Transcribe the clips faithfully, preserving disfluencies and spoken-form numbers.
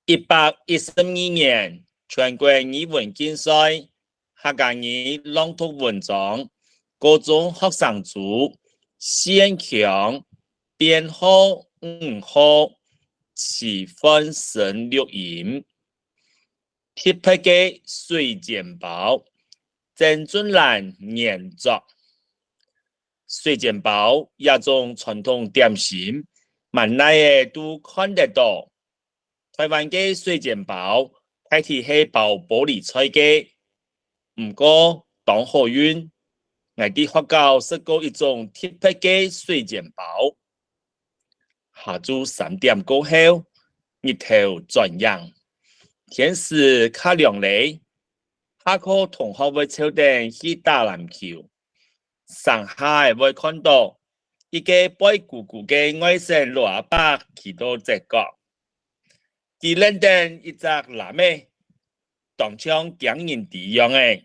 一百一十二年，全國語文競賽，客家語朗讀文章，高中學生組，四縣腔，編號五號，徐煥昇錄音。特別个水煎包，曾俊蘭原作。水煎包這種傳統點心，滿哪仔都看得到。 臺灣个水煎包大體係包玻璃菜个，毋過當好運，𠊎在學校食過一種特別个水煎包。下晝三點過後，日頭轉影，天時較涼咧，下課同學會湊等去打籃球。 成下仔會看到一個背痀痀个外省老阿伯企到節角，佢擛等一隻籃仔，當像驚人知樣仔，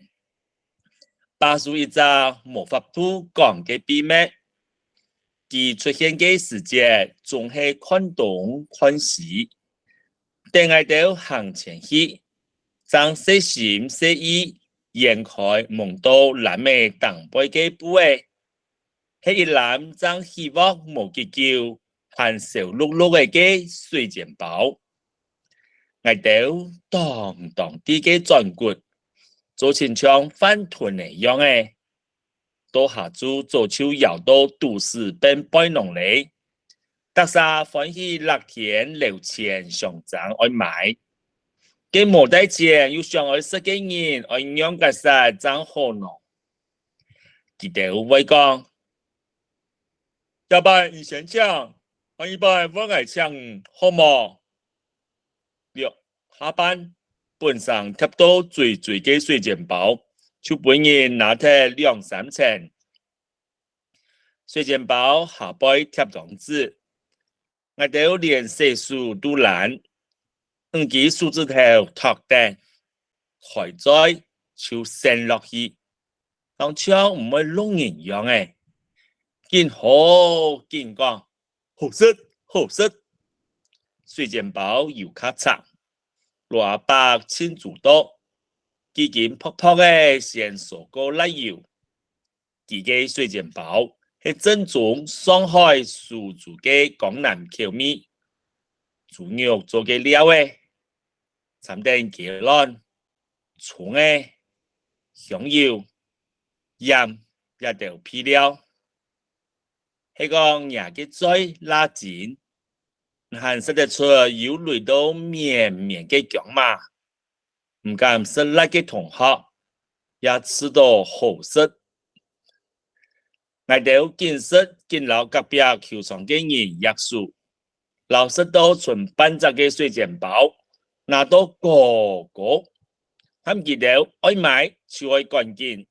把守一隻無法度講个秘密。佢出現个時節，總係看東看西。 等𠊎兜行前去，正細心細意掀開蒙到籃仔頂背个布仔，係一籃正起鑊無幾久，還燒熝熝仔个水煎包。𠊎兜當當知个轉骨，做親像飯坉仔樣仔。 到下晝早就枵到肚屎變背囊咧，逐儕歡喜落田樓前相爭愛買。該無帶錢又想愛食个人愛仰結煞正好呢？佢兜會講：「這擺你先請，下一擺換𠊎請你，好無？」 落下半，本成疊到嘴嘴个水煎包，就分人拿忒兩三層。水煎包下背貼張紙，𠊎兜連洗手都懶，五支手指頭托等，開嘴就伸落去，當像毋會弄人樣仔，緊好緊講： 「好食，好食！」水煎包有較長，老阿伯盡周到，幾斤薄薄仔先撒過辣油。佢个水煎包係正宗上海蘇州个江南口味，豬肉做个料仔，摻等雞卵、蔥仔、香油、鹽這兜配料。 係講若个嘴罅精，還食得出有擂到綿綿个薑嫲。毋敢食辣个同學，也試著好食。𠊎兜緊食緊摎隔壁球場个人擛手，摎食到賰半截个水煎包拿到高高，喊佢兜愛買就愛趕緊，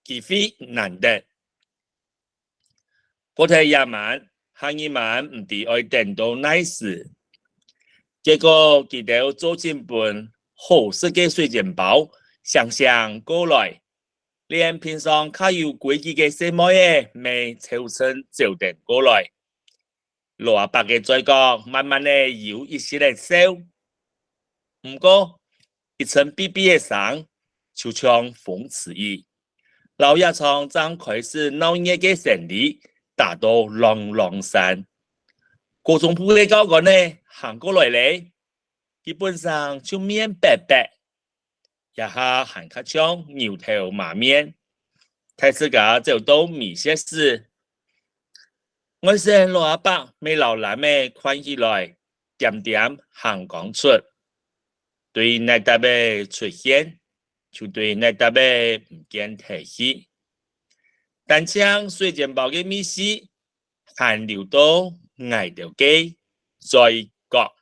機會難得。 過忒這晚，下二晚毋知愛等到哪時。結果佢兜做陣分好食个水煎包，聲聲過來，連平常較有規矩个細妹仔乜湊陣走等過來。老阿伯个嘴角慢慢仔有一息仔笑。毋過，一陣嗶嗶个聲，就像風吹雨， 摎這場正開始鬧熱个生理打到啷啷聲。高中部个教官呢，行過來咧，佢本成就面白白，這下還較像牛頭馬面，大自家走到尾歇時，外省老阿伯乜摎籃仔擐起來，恬恬行光出。 對哪搭仔出現，就對哪搭仔毋見忒去。單淨水煎包个味緒，還留到𠊎兜个嘴角。